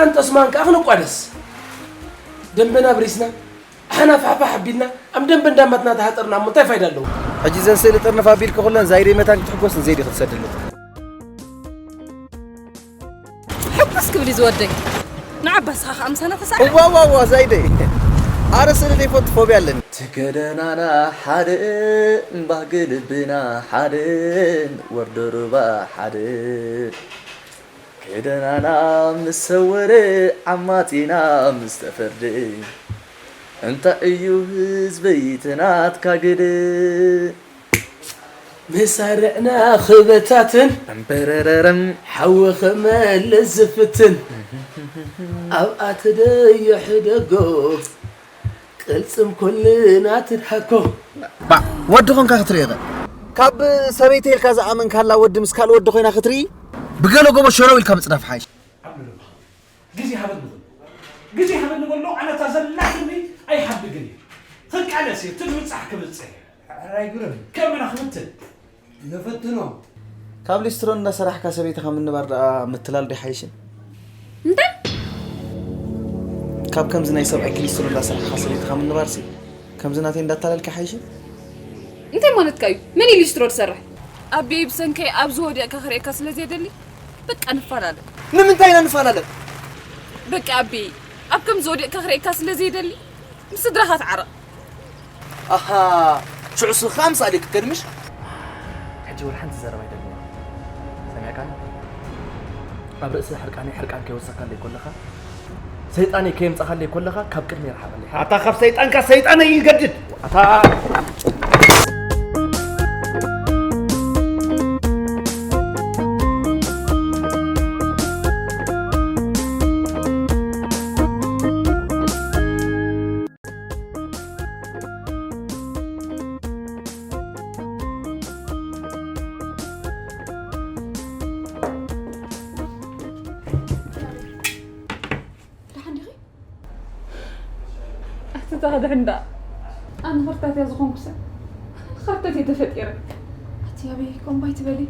ኣንተ ዑስማን ከኣ ክንቋደስ። ደንበና ብሪስና፣ ኣሕና ፋሕፋሕ ኣቢልና፣ ኣብ ደንበ እንዳማትና ተሃጠርና እሞ እንታይ ፋይዳ ኣለዎ? ሕጂ ዘን ስእሊ ጥርንፍ ኣቢልኪ ኩለን ዛይደይ መታን ክትሕጎስ ንዘይዲ ክትሰድሉ። ሕጉስ ክብል እዩ ዝወደይ። ንዓባስኻ ከኣ ምሳና ተሳዕ። እዋዋዋ ዛይደይ። ኣረ ስእሊ ዘይፈቱ ፎብያ ኣለኒ። ትገደናና ሓደ እምባህ ግልብና ሓደ ወርዶ ሩባ ሓደ ክደናና ምስ ሰወረ ዓማጺና ምስ ተፈርደ እንታይ እዩ ህዝበይ እቲ ናትካ ግደ መሳርዕና ክበታትን እምበረረረም ሓዊ ክመልስ ዝፍትን ኣብኣ ተደዮ ሕደጎ ቅልጽም ኩልና ትድሃኮ ባ ወዲ ኾንካ ክትርኢ ኢኸ ካብ ሰበይቲ ኢልካ ዝኣመንካላ ወዲ ምስ ካልእ ወዲ ኮይና ክትርኢ ብገለ ጎቦ ሸረው ኢልካ ምጽናፍ ሓይሽ ዓብዱልባ ግዜ ሃበኒ በሎ ግዜ ሃበኒ በሎ ኣነ እታ ዘላትኒ ኣይሓድግን እየ ክቃለስ እየ ትብጻሕ ክብጽሕ እየ ሕራይ ግርም ከምና ክብትን ንፈትኖ ካብ ሊስትሮ እንዳሰራሕካ ሰበይትኻ ምንባር ደኣ ምትላል ዶ ይሓይሽን እንታይ ካብ ከምዚ ናይ ሰብኣይ ክሊስትሮ እንዳሰራሕካ ሰበይትኻ ምንባርሲ ከምዚ ናተይ እንዳታለልካ ይሓይሽን እንታይ ማለትካ እዩ መን እዩ ሊስትሮ ዝሰርሕ ኣቤ ብሰንከይ ኣብዚ ወዲቕካ ክርእየካ ስለ ዘየደሊ በቃ ንፈላለ ንምንታይ ኢና ንፈላለ በቃ ኣቤ ኣብ ከምዚ ወዲቕካ ክርእየካ ስለ ዘየደሊ ምስ ስድራኻ ትዓረቕ ኣሃ ሽዑ ስኻ ምሳሌ ክትከድምሽ ሕጂ ወላ ሓንቲ ዘረባ ይደግማ ሰሚዕካኒ ኣብ ርእሲ ሕርቃነይ ሕርቃን ከይወሰካለይ ኮለኻ ሰይጣነይ ከየምጻኻለይ ኮለኻ ካብ ቅድሚ ርሓቐለይ ኣታ ካብ ሰይጣንካ ሰይጣነይ ይገድድ ኣታ ኣቲ ተኸድሕ እንዳ ኣነ ኸርታት እያ ዝኾንኩ ሰብ ኸርተት እየ ተፈጢረ ኣቲ ኣበይ ኮምባይ ትበሊ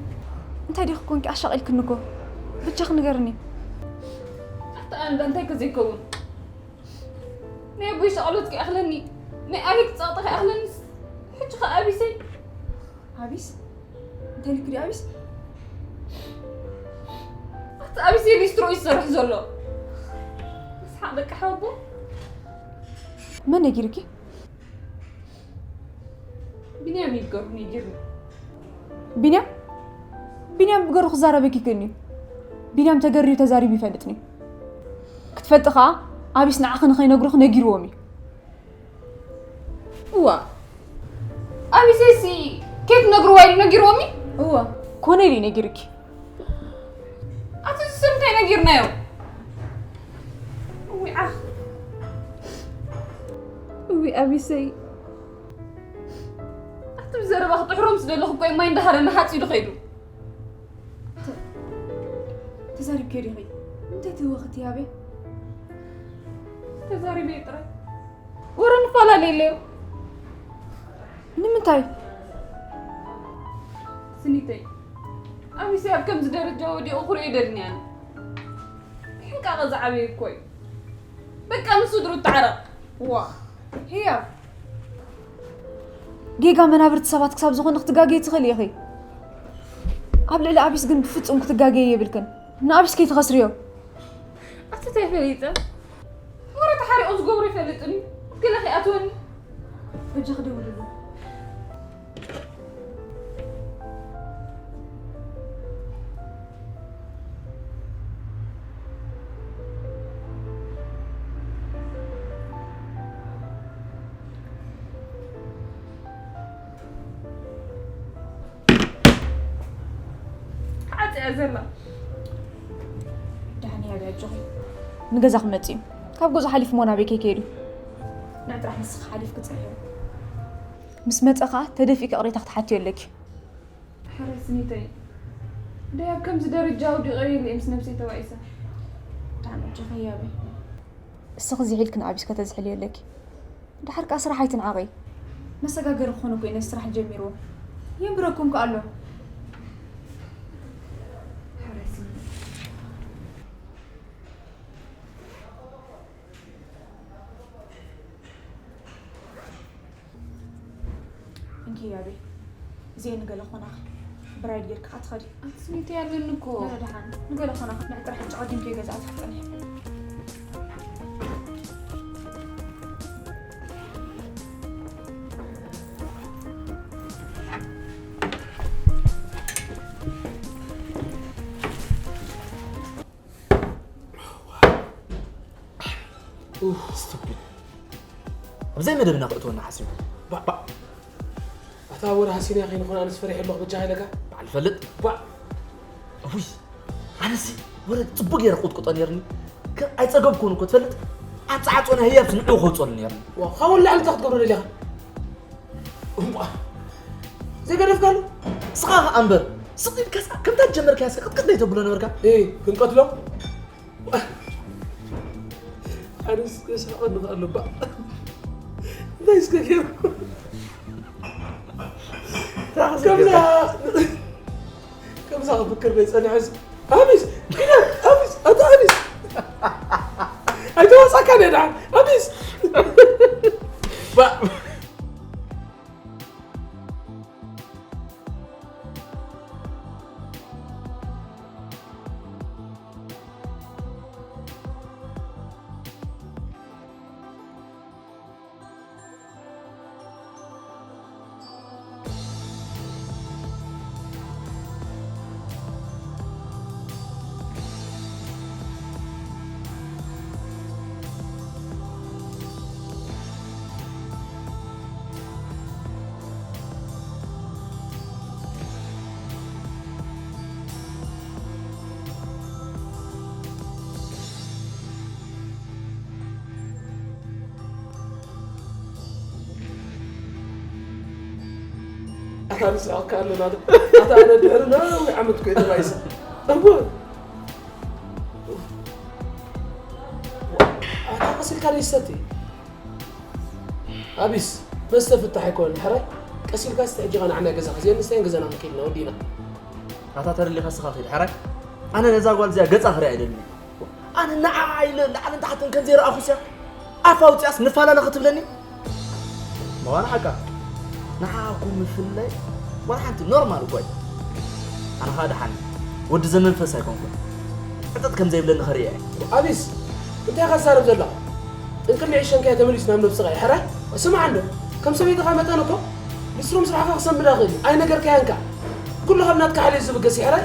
እንታይ ዲኺ ኮንኪ ኣሻቒልክኒ እኮ ብቻኺ ንገርኒ ኣቲ ኣንዳ እንታይ ከዘይከውን ናይ ኣቦይ ሻቕሎት ከይኣኽለኒ ናይ ኣበይ ክጻቕጢ ከይኣኽለኒ ሕጂ ኸ ኣቢሰይ ኣቢስ እንታይ ልክዲ ኣቢስ ኣቲ ኣቢስ ሊስትሮ ይሰርሕ ዘሎ ስሓቅ ደቂ ሓቦ መን ነጊርኪ ቢንያም ይገሩ ነጊርኒ ቢንያም ቢንያም ብገሩ ክዛረበኪ ይክእልኒ ቢንያም ተገርዩ ተዛሪቡ ይፈልጥኒ ክትፈልጢ ከዓ ኣቢስ ንዓኺ ንኸይነግሩኺ ነጊርዎም እዩ እዋ ኣቢሰይሲ ከይትነግርዋ ኢሉ ነጊርዎም እዩ እዋ ኮነ ኢሉ ነጊርኪ ኣቲ ዝስም እንታይ ነጊርናዮ እዊ ዓኽ እዊ ኣቢሰይ ኣቲ ብዘረባ ክጥሕሮም ዝደለኹ እኮ ማይ እንዳሃረና ሓፂዱ ከይዱ ተዛሪብኪዮ ዲኺ እንታይ ትህወኺ ትያበ ተዛሪበ ጥራይ ወረ ንፈላለየለዮ ንምንታይ ስኒተይ ኣቢሰይ ኣብ ከምዚ ደረጃ ወዲቑ ክርእዮ ደልኒ ኣነ ብሕንቃቐ ዝዓበየ እኮ እዩ በቃ ምስ ስድሩ ተዓረቕ ዋ ህያብ ጌጋ መናብርቲ ሰባት ክሳብ ዝኾነ ክትጋገይ ትኽእል ኢኺ ኣብ ልዕሊ ኣቢስ ግን ብፍጹም ክትጋገይ የብልክን ንኣቢስ ከይትኸስርዮ ኣቲ እንታይ ፈሊጠ ወረ ተሓሪቑ ዝገብሮ ይፈልጥን ገለ ከይኣትወኒ በጃ ክደውልሉ ዓፅያ ዘላ ዳኒ ኣበይ ኣጆኺ ንገዛ ክመፅእ እዩ ካብ ገዝኡ ሓሊፉ ሞ ናበይ ከይከይዱ ንዕ ጥራሕ ንስኺ ሓሊፍኪ ፅንሒ ምስ መፀ ከዓ ተደፊእኪ ቅሬታ ክትሓትዮ ኣለኪ ሕራይ ስኒተይ ደይ ኣብ ከምዚ ደረጃ ኣውዲቐዮ ኢለ ምስ ነብሰይ ተባኢሰ ዳኒ ኣጆኺ ያበይ እስኺ ዝሒልኪ ንኣቢስ ከተዝሕልዮ ኣለኪ ድሓር ከኣ ስራሕ ኣይትንዓቒ። መሰጋገሪ ክኾነኩ እየ ነዚ ስራሕ ጀሚርዎ። የንብረኩም ከኣ ኣሎ። ያቤ እዚኤ ንገለ ኾናኽ ብራይድ ጌርካ ትኸዲ። ኣንቲ ስሚቲ ያለኒ እኮ። ገለ ደሓን ንገለ ኾናኽ ንዕጥር ሕጂ ቀዲምኪ ገዛ ትፍጠን። ስቱፒድ። ኣብዘይ መደብና ክእትወና ሓሲቡ። ባእ፣ ባእ። ኣታ ወረ ሃሲና ከይንኾን ኣነስ ፈሪሐ ኣለኹ በጃኻ ኢለካ። በዓል ፈልጥ። ባእ። እውይ ኣነሲ ወረ ጽቡቅ ገይረ ቁጥቁጦ ነርኒ። ከ ኣይጸገብኩን እኮ ትፈልጥ። ኣንጻዓጾና ህያብ ንዕኡ ከውጸሉ ነርኒ። ዋ፣ ካብ ወላዕ እንታይ ክትገብሮ ደሊኻ? እምቧ። ዘይገደፍካሉ? ስኻ ኸኣ እምበር። ስቕ ኢልካ ስኻ ከምታ ጀመርካያ ስኻ ቅጥቅጥ ዘይተብሎ ነበርካ። እ፣ ክንቀትሎ? ኣነስ ከስሕቐኒ ከኣ ኣሎ እባ። እንታይ እስከ ገይሩ? ከምዛ ከምዛ ክፍክር ናይ ጸኒሐስ ኣቢስ ኪዳ ኣቢስ ኣታ ኣቢስ ኣይተዋጻካ ነዳ ኣቢስ ባ ኣታ ንስሕቕካ ኣለና ዶ? ኣታ ኣነ ድሕሪ ነዊሕ ዓመት እኮ እየ ተባኢሰ። እወ። ኣታ ቀስ ኢልካ ደይሰቲ። ኣቢስ መስተ ፍታሕ ኣይኮነን ሕራይ። ቀስ ኢልካ እስቲ ሕጂ ኸ ንዓና ገዛ ኸዚአ ንስተይን ገዛና ክንከይድ ኢና ወዲእና። ኣታ ተደሊኻ ስኻ ኺድ ሕራይ። ኣነ ነዛ ጓል እዚኣ ገጻ ክሪኣ ኣይደልን። ኣነ ንዓኣ ኢለ ላዕልን ታሕትን ከም ዘይረኣኹስ እያ ኣፍ ኣውፂኣስ ንፋላለ ክትብለኒ። መዋን ሓቃ ንዓኹ ምፍላይ ዋላ ሓንቲ ኖርማል እኮ እዩ። ኣነ ኸኣ ደሓን ወዲ ዘመንፈስ ኣይኮንኩን። ዕጥጥ ከም ዘይብለኒ ኸርእያ እየ። ኣቢስ እንታይ ኢኻ ትዛረብ ዘለኻ? እንቅድሚ ዕሸንካዮ ተመሊሱ ናብ ነብስኻ እዩ ሕራይ። ስማዕ እንዶ ከም ሰበይትኻ መጠን እኮ ሊስትሮ ስራሕኻ ክሰንብዳ ይኽእል እዩ። ኣይነገርካያን ከኣ። ኩሉ ካብ ናትካ ሓልዮ ዝብገስ እዩ ሕራይ።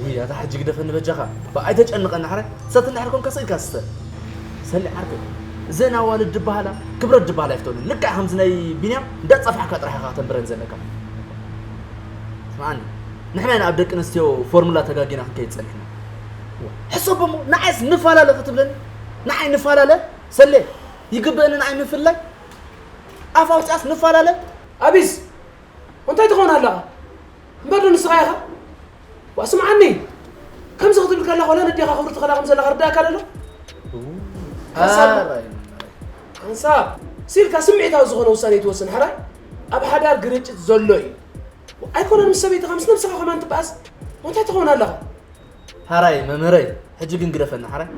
ውይ ኣታ ሕጂ ግደፈኒ በጃኻ። ብኣይ ተጨንቐኒ ሓራይ ትሰቲ እንድሕር ኮንካ ስኢልካ ስተ። ሰሊ ዓርከይ እዘን ኣዋልድ ድበሃላ ክብረት ድበሃል ኣይፍተሉን። ልክዕ ከምዚ ናይ ቢንያም እንዳጸፋሕካ ጥራሕ ኢኻ ከተንብረን ዘለካ። ስምዓኒ ንሕና ኢና ኣብ ደቂ ኣንስትዮ ፎርሙላ ተጋጊና ክንከይድ ጸኒሕና። ሕሰቦ እሞ ንዓይስ ንፈላለ ክትብለኒ ንዓይ ንፈላለ ሰሌ ይግበእኒ ንዓይ ምፍልላይ ኣፍ ኣውጺኣስ ንፈላለ። ኣቢስ እንታይ ትኸውን ኣለኻ? እምበር ዶ ንስኻ ኢኻ? ዋ ስምዓኒ ከምዚ ክትብል ከላ ኮላ ነዴኻ ክብርቲ ከላ ከም ዘለኻ ርዳእካ ደሎ ሓንሳብ ስኢልካ ስምዒታዊ ዝኾነ ውሳኔ ትወስን ሕራይ ኣብ ሓዳር ግርጭት ዘሎ እዩ ኣይኮነን ምስ ሰበይትኻ ምስ ነብስኻ ከማን ትበኣስ እንታይ ትኸውን ኣለኻ ሓራይ መምህረይ ሕጂ ግን ግደፈና ሓራይ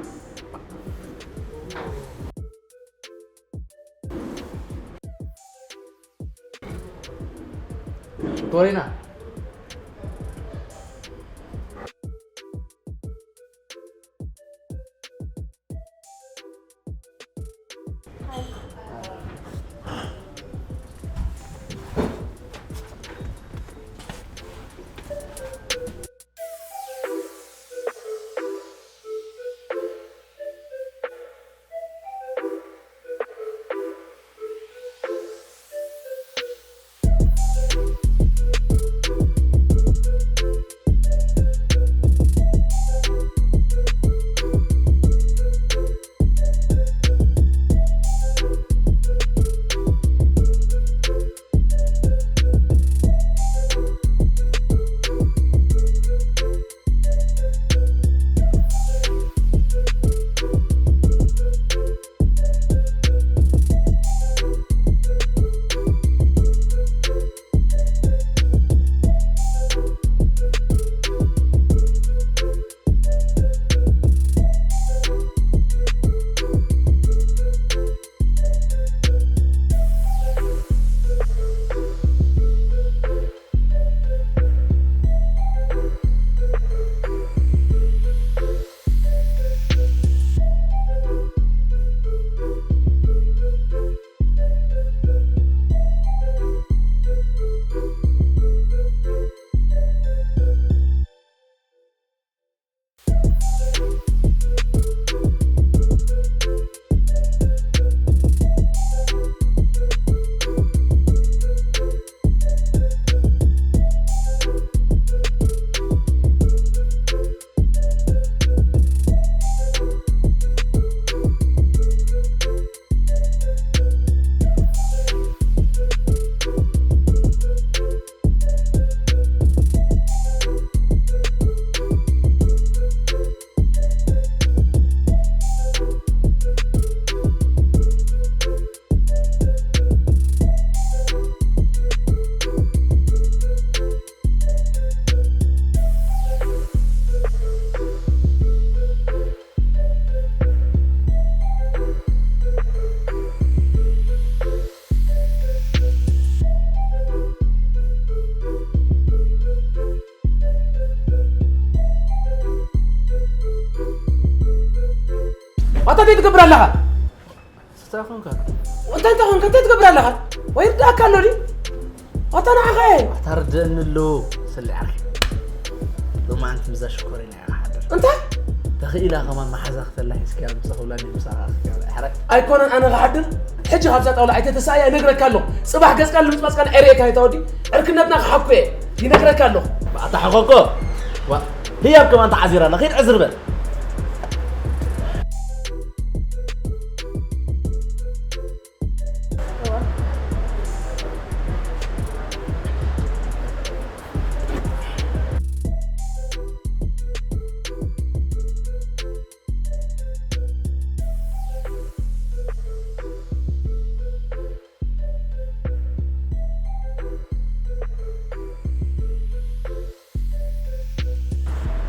Corina. ኣታ እንታይ ትገብር ኣለኻ? ስታ ኮንካ እንታይ እንታይ ኮንካ እንታይ ትገብር ኣለኻ? ወይ ርዳእካ ኣሎ ድዩ? ኣታ ንዓኻ እየ። ኣታ ርድእኒ ኣሎ። ስሊ ዓርኪ። ሎማዓንቲ ምዛ ሽኮሪና እያ ክሓድር። እንታይ? ተኽኢላ ከማን መሓዛ ክተላ ሒዝኪያ ምጽእ ክብላ ድዩ ምሳኻ ክትገብር? ሕራይ። ኣይኮነን ኣነ ክሓድር። ሕጂ ካብዛ ጣውላ ኣይተተሳእያ እነግረካ ኣለኹ። ጽባሕ ገጽካ ንምጽባጽካ ኣይርእየካ ኣይታ ወዲ። ዕርክነትና ክሓኩ እየ። ይነግረካ ኣለኹ። ኣታ ሕኾኮ። ዋ፣ ህያብ ከማን ተዓዚራ ኣላ። ኺድ ዕዝር በል።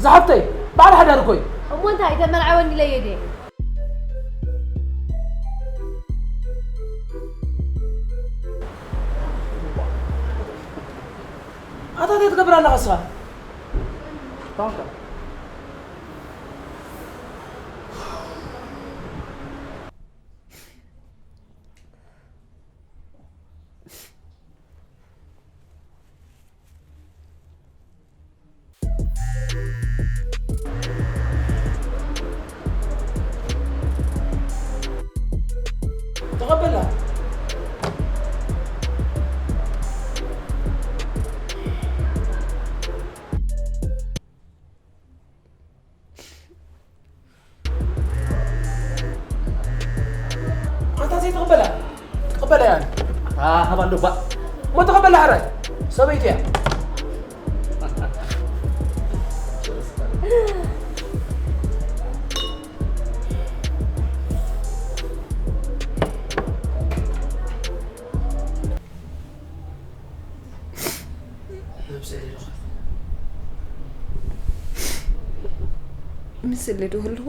ዝሓፍተይ በዓል ሓዳር እኮ እዩ። እሞ እንታይ ተመርዓወኒ ኢለዮ ድየ? ኣታ እንታይ ትገብር ኣለኻ እስኻ? ተቐበላ። ኣታ ዘይትቕበላ? ትቕበላ እያ። ኣታ ሃባ ኣለባ። እሞ ተቐበላ ሕራይ። ሰበይቲ እያ። ምስሊ ዶ ኣለኹ?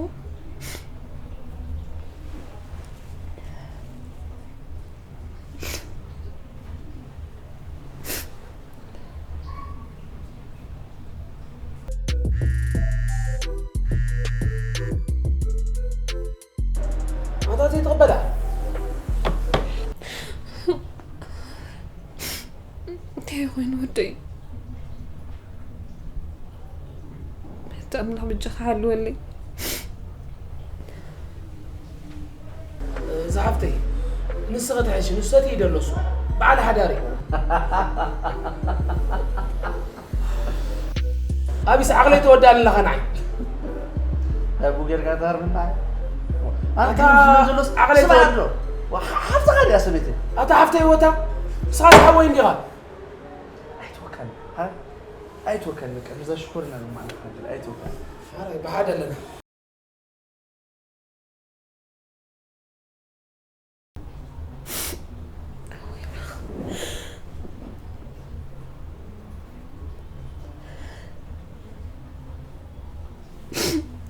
ኣታ ዘይትቕበላ? እንታይ ኮይኑ ወደይ? እቲ ኣምላኽ ብጃኻ ሓልወለይ። ዝሓፍተይ ንስኺ ትሕሺ፣ ንሱ ሰትዩ ደሎ እሱ በዓል ሓዳር እዩ። ኣቢስ ዓቕለይ ተወዳእኒ ኣለኻ ንዓይ። ኣቡ ጌርካ ትሃርምና። ኣታ ኣታ ዓቕለይ ስማዕ ተወ- ኣሎ። ሓፍትኻ ድያ ሰበይቲ? ኣታ ሓፍተይ ወታ ንስኻ ዝሓወይ እንዲኻ። ኣይትወከል። ኣይትወከል በቃ ነዛ ሽኮር ኢና ንማዓልካ ኣይትወከል። ኣረ ብሓደ ኣለና።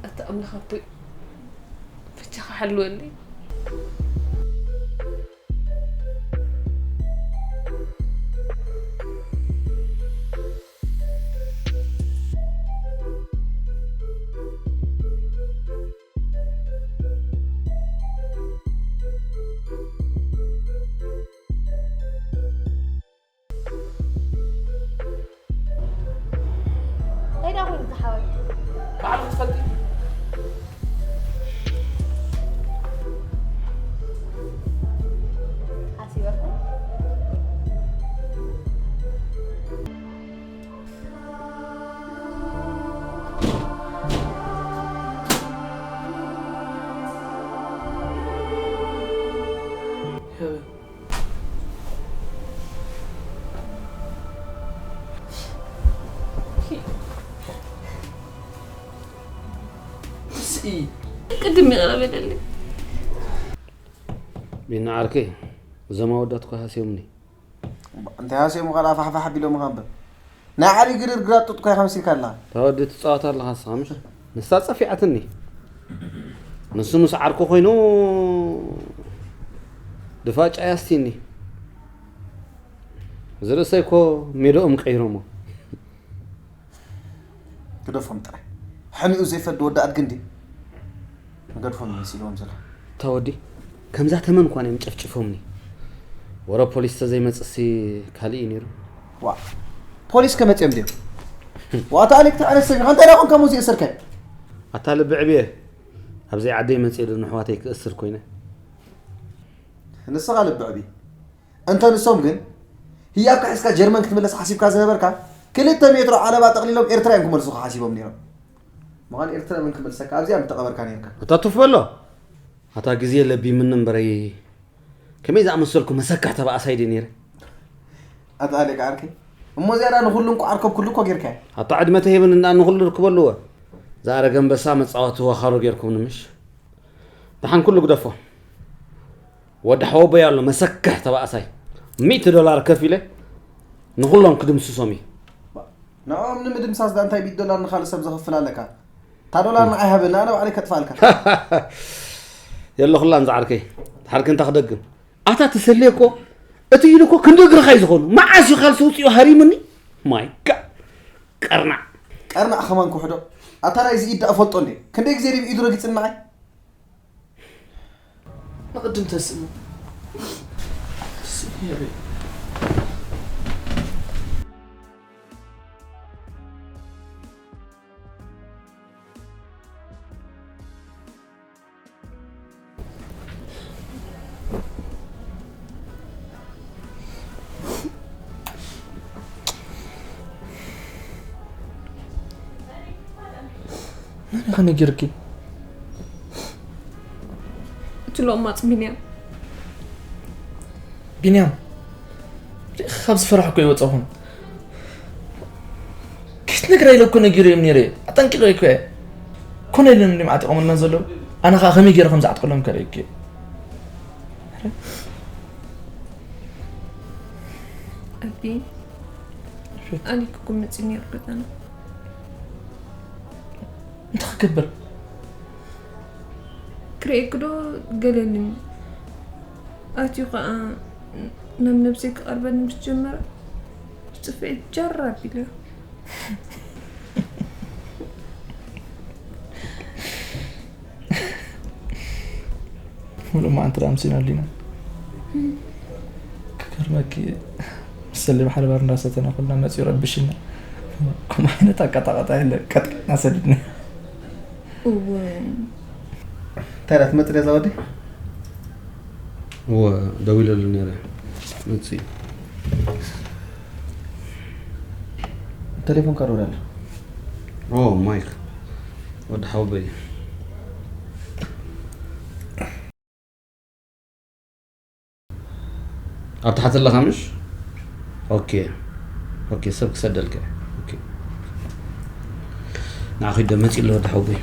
ኣታ ኣምላኽ ኣቦይ በጃኻ ሓልወለይ። እንታይ ደኣ ኮይኑ ዝሓወይ? ባዕሉ ክትፈልጢ። ሓሲበኩም? ቅድም ይቕረ በለለይ። ቢና ዓርከይ፣ እዞም ኣወዳት እኮ ሃስዮምኒ። እንታይ ሃስዮም ካልኣ ፋሕፋሕ ኣቢሎምኻ እምበር። ናይ ዓሊ ግርር ግራት ጡጥ እኮ ኢኻ መሲልካ ኣለኻ። እታ ወዲ ትጻወት ኣለኻ ንስኻ ምሽ? ንሳ ጸፊዓትኒ። ንሱ ምስ ዓርኩ ኮይኑ ድፋጫ ያስቲኒ። እዚ ርእሰይ እኮ ሜድኦም ቀይሮሞ። ግደፎም ጥራይ። ሕኒኡ ዘይፈዲ ወዲ ኣድጊ እንዲ። ገድፎም መሲልዎም ዘሎ። እታ ወዲ ከምዛ ተመን እኳ እዮም ጨፍጭፎምኒ። ወረ ፖሊስ ተዘይመጽሲ ካልእ እዩ ነይሩ። ዋ፣ ፖሊስ ከመጽኦም ድዮም? ዋታ ኣሌክ ተዕረስ ሰብ ኢኻ፣ እንታይ ደኣ ኮንካ ሙዚ እሰርካይ? ኣታ ልቢ ዕብየ፣ ኣብ ዘይዓደይ መጽየ ዶ ንሕዋተይ ክእስር ኮይነ? ንስኻ ልቢ ዕቢ። እንተ ንሶም ግን ህያብካ ሒዝካ ጀርመን ክትምለስ ሓሲብካ ዝነበርካ፣ ክልተ ሜትሮ ዓለባ ጠቕሊሎም ኤርትራ እዮም ክመልሱኻ ሓሲቦም ነይሮም። ምዃን ኤርትራ መን ክመልሰካ ኣብዚኣ ምተቐበርካ ነይርካ። እታ ቱፍ በሎ። ኣታ ግዜ ለቢምኒ እምበረይ፣ ከመይ ዝኣመሰልኩ መሰካሕ ተባእሳይ ድየ ነይረ? ኣታ ኣሌክ ዓርከይ፣ እሞ ዝያዳ ንኹሉ እንቋዕ ኣርከብኩሉ እኮ ጌርካዮ። ኣታ ዕድመ ተሂብኒ እንዳ ንኹሉ ርክበሉዎ። ዝኣረገ ኣንበሳ መጻወቲ ወኻሩ ጌርኩምኒ ምሽ? ደሓን ኩሉ ግደፎ። ወዲ ሓወቦይ ኣሎ መሰክሕ ተባእሳይ። ሚእቲ ዶላር ከፊለ ንኹሎም ክድምስሶም እዩ። ንዕኦም ንምድምሳስ ዳ እንታይ ሚእቲ ዶላር ንኻልእ ሰብ ዘኽፍል ኣለካ? እታ ዶላር ንዓይ ሃበኒ፣ ኣነ ባዕለይ ከጥፋልካ። የለኹላን ዝዓርከይ። ድሓርኪ እንታይ ክደግም? ኣታ ተሰልየ እኮ፣ እቲ ኢሉ እኮ ክንዲ እግርኻ እዩ ዝኾኑ። መዓስ እዩ ካልሲ ውፅኡ ሃሪሙኒ? ማይ ጋድ። ቀርናዕ። ቀርናዕ ከማን ክሕዶ። ኣታ ናይዚ ኢድ ደኣ ፈልጦ እንዴ? ክንደይ ግዜ ድዩ ኢዱ ረጊጽኒ ንዓይ? ንቕድም ተስእሞ። መን ኢኻ ነጊርኪ? እቲ ሎማጽ ቢንያም። ቢንያም፣ ሪኢኺ ካብ ዝፈራሕኩ ኣይወጸኹን። ከይትነግራ ኢለ እኮ ነጊረዮም ነይረ። ኣጠንቂቐ እኮ እየ። ኮነ ኢሎም እንዲም ዓጢቖምልና ዘለዉ። ኣነ ኸኣ ከመይ ገይረ ከም ዝዓጥቀሎም ከርእየኪ እየ። ኣቢ፣ ኣሊክ እኮ መጺኡ ነይሩ ገዛና። እንታይ ክገብር? ክርእየኪ ዶ ገለ ኢሉኒ። ኣትዩ ኸኣ ናብ ነብሰይ ክቐርበኒ ምስ ጀመረ፣ ጽፍዒ ጀር ኣቢለዮ። ሙሉእ መዓልቲ ደኣ ኣምሲና ኣሊና። ክገርመኪ፣ ምስ ሰሊም ሓደ ባር እንዳሰተና ኩልና መጺኡ ረብሽና። ከምኡ ዓይነት ኣቀጣቕጣ የለ፣ ቀጥቂጥና ሰዲድና። እወ። እንታይ ደኣ ትመጽእ ድያ እዛ ወዲ? እወ፣ ደዊለሉ ነይረ። መጽእ። ቴሌፎንካ ዶ ኣሎ? ኦ፣ ማይክ። ወዲ ሓወቦይ። ኣብ ታሕቲ ኣለኻ ምሽ? ኦኬ። ኦኬ፣ ሰብ ክሰደልካ። ኦኬ። ንዓ ኺድ ዶ መጺእ ኣሎ ወዲ ሓወቦይ።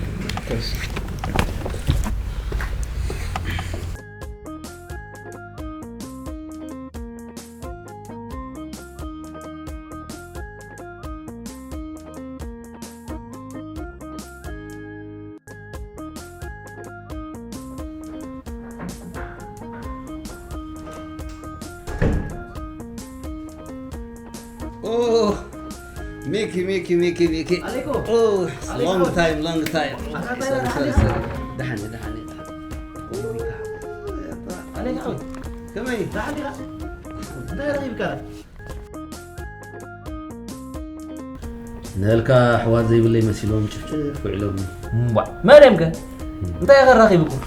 ኦ፣ ሚኪ፣ ሚኪ፣ ሚኪ፣ ሚኪ። ኣሌኮ። ኦ፣ ኣሌኮ። Long time, long time። ኣታ እንታይ ሶሪ፣ ሶሪ፣ ደሓን ሶሪ። ኢኻ? ደሓን፣ ደሓን፣ ደሓን። ኣሌኮ። ከመይ? ደሓን ኢኻ? እንታይ ረኺብካ? ንልካ ኣሕዋት ዘይብለይ መሲሎም ጭፍጭፍ ውዒሎም። እምቧ፣ መን እዮም ከ? እንታይ ከ ረኺብኩም?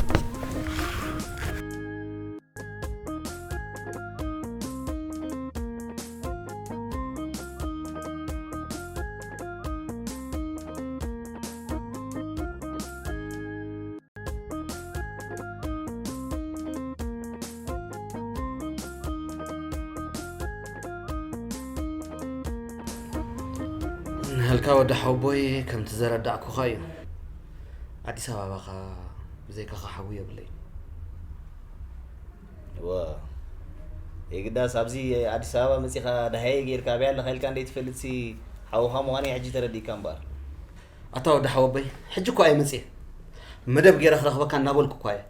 ንህልካ ወዲ ሓወቦይ፣ ከምቲ ዘረዳእኩኻ እዩ። ኣዲስ ኣበባ ኸኣ ብዘይካኻ ሓዊ የብለይን። እወ፣ የግዳስ ኣብዚ ኣዲስ ኣበባ መጺኻ ደሃየ ጌርካ ኣበይ ኣለኻ ኢልካ እንደ ትፈልጥሲ ሓውኻ ምዃነይ ሕጂ ተረዲእካ እምበኣር። ኣታ ወዲ ሓወቦይ፣ ሕጂ እኮ እየ መጽየ። መደብ ገይረ ክረኽበካ እናበልኩ እኳ እየ።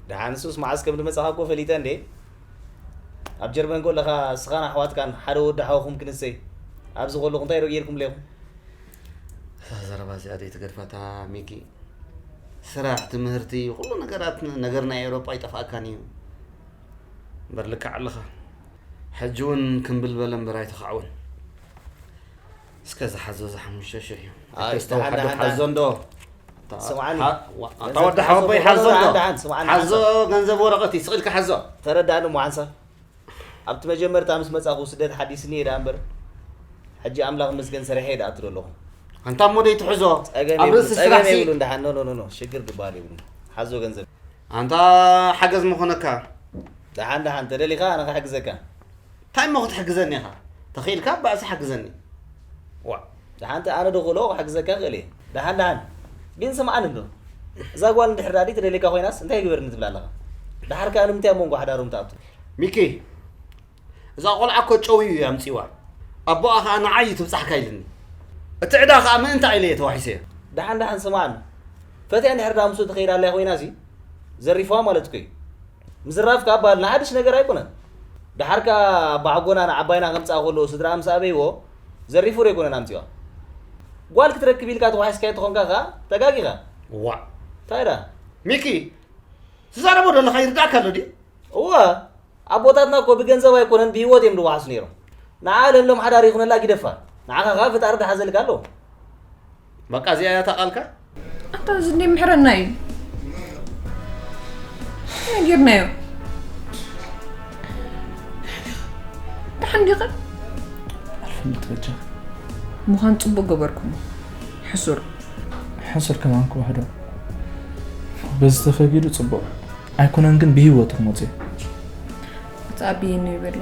ደሓን ንሱስ መዓስ ከም ዝመጻኻ እኮ ፈሊጠ እንዴ? ኣብ ጀርመን ከለኻ ንስኻን ኣሕዋትካን ሓደ ወዲ ሓውኹም ክንሰይ ኣብዚ ከለኹ እንታይ ዶ ጌርኩም ሌኹም? እዛ ዘረባ እዚኣ ደይ ትገድፋታ ሚኪ። ስራሕ፣ ትምህርቲ፣ ኩሉ ነገራት፣ ነገር ናይ ኤውሮጳ ኣይጠፍኣካን እዩ። እምበር ልክዕ ኣለኻ። ሕጂ እውን ክምብል በለ እምበር ኣይተኻዕወን። እስከ ዝሓዞ፣ እዚ ሓሙሽተ ሽሕ እዩ። ኣይ፣ ክስተ ደሓን፣ ሓዶ ደሓን፣ ሓዞ ደሓን። እንዶ። ስምዓኒ። ሓ-፣ ዋ-፣ ኣታ ገንዘብ ወዲ ሓወቦይ ሓዞ፣ ሓዞ እንዶ። ደሓን፣ ደሓን፣ ስምዓኒ፣ ሓዞ ሓንሳብ። ገንዘብ ወረቐት እዩ፣ ስቕ ኢልካ ሓዞ። ተረዳእኒ እሞ ሓንሳብ። ኣብቲ መጀመርታ ምስ መጻኹ ስደት ሓዲስኒ እየ ደኣ እምበር፣ ሕጂ ኣምላኽ ይመስገን ሰሪሐ እየ ደኣ እትዶ ኣለኹ። ኣንታ እሞ ደይ ትሕዞ። ጸገም ኣብ የብሉ፣ ርእሲ ጸገም ስራሕ ሲ የብሉ፣ ደሓን፣ ኖ፣ ኖ፣ ኖ፣ ኖ፣ ሽግር ዝበሃል የብሉን። ሓዞ ገንዘብ። ኣንታ ሓገዝ ምኾነካ። ደሓን፣ ደሓን፣ ተደሊኻ ኣነ ክሕግዘካ። እንታይ እሞ ክትሕግዘኒ ኢኻ? ተኽኢልካ ባእሲ ሓግዘኒ። ዋ። ደሓን፣ ኣነ ዶ ክእሎ ክሕግዘካ እኽእል እየ። ደሓን፣ ደሓን። ግን ስምዓኒ እንዶ። እዛ ጓል እንድሕር ደኣ ደይ ትደልየካ ኮይናስ እንታይ ግበርኒ ትብላ ኣለኻ? ደሓር ከኣ ንምንታይ ኣብ መንጎ ሓዳሮም ትኣቱ? ሚኪ፣ እዛ ቆልዓ እኮ ጨውዩ እዩ ኣምጺዋ። ኣቦኣ ከኣ ንዓይ እዩ ትብጻሕካ ኢልኒ። እቲ ዕዳ ከኣ ምእንታ ኢለ እየ ተዋሒሰዮ። ደሓን፣ ደሓን፣ ስምዓኒ። ፈትያ እንድሕር ደኣ ምስኡ ትኸይድ ኣላ ኮይናሲ፣ ዘሪፍዋ ማለት እኮ እዩ። ምዝራፍ ከኣ በሃልና ሓድሽ ነገር ኣይኮነን። ደሓር ከኣ ኣባሓጎና ንዓባይና ከምጽኣ ከለዉ ስድራኣ ምስ ኣበይዎ ዘሪፉ ዶ ኣይኮነን ኣምጺዋ? ጓል ክትረክብ ኢልካ ተዋሒስካዮ ተኾንካ ከኣ ተጋጊኻ። ዋእ። እንታይ ደኣ? ሚኪ፣ ትዛረቦ ዘለኻ ይርድኣካ ኣሎ ድዩ? እወ፣ ኣቦታትና እኮ ብገንዘብ ኣይኮነን ብህይወት እዮም ዝወሓሱ ነይሮም። ንዓ ለምለም ሓዳር ይኹነላ ግደፋ። ንዓኻ ከኣ ፈጣሪ ደሓዘልካ ኣሎ። በቃ እዚኣ እያ እታ ቃልካ? ኣታ እዚ እንዴ ምሕረና እዩ። ነጊርናዮ። ደሓን ዲኻ? ኣልፍልጥ በጃ። ምዃን ጽቡቅ ገበርኩም። ሕሱር። ሕሱር ከማን ክዋህዶ። በዚ ተፈጊዱ ጽቡቅ። ኣይኮነን ግን ብህይወቱ ክመጽእ። እቲ ኣቢይ ነው ይበሎ።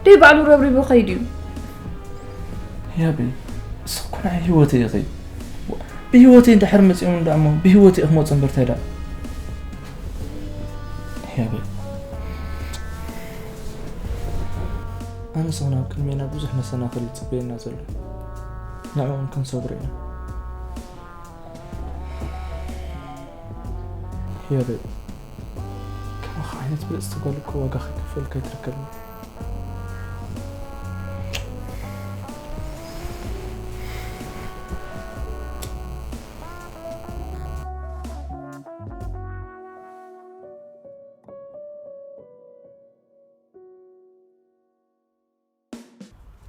ደይ ባዕሉ ረብሪቡ ከይዱ እዩ። ያበይ፣ እሱ እኮ ናይ ህይወተይ ኢኺ። ብህይወተይ እንድሕር መጺኦም እንዳ እሞ ብህይወተይ ክመጹ እምበር እንታይ ደኣ? ያበይ። ኣነ ሰው ናብ ቅድሜና ብዙሕ መሰናኽል ይጽበየና ዘሎ። ንዕኦም ክንሰብሮ ኢና። ያበይ። ከማኻ ዓይነት ብልጽቲ ጓል እኮ ዋጋ ከይከፈልካ ኣይትርከብን።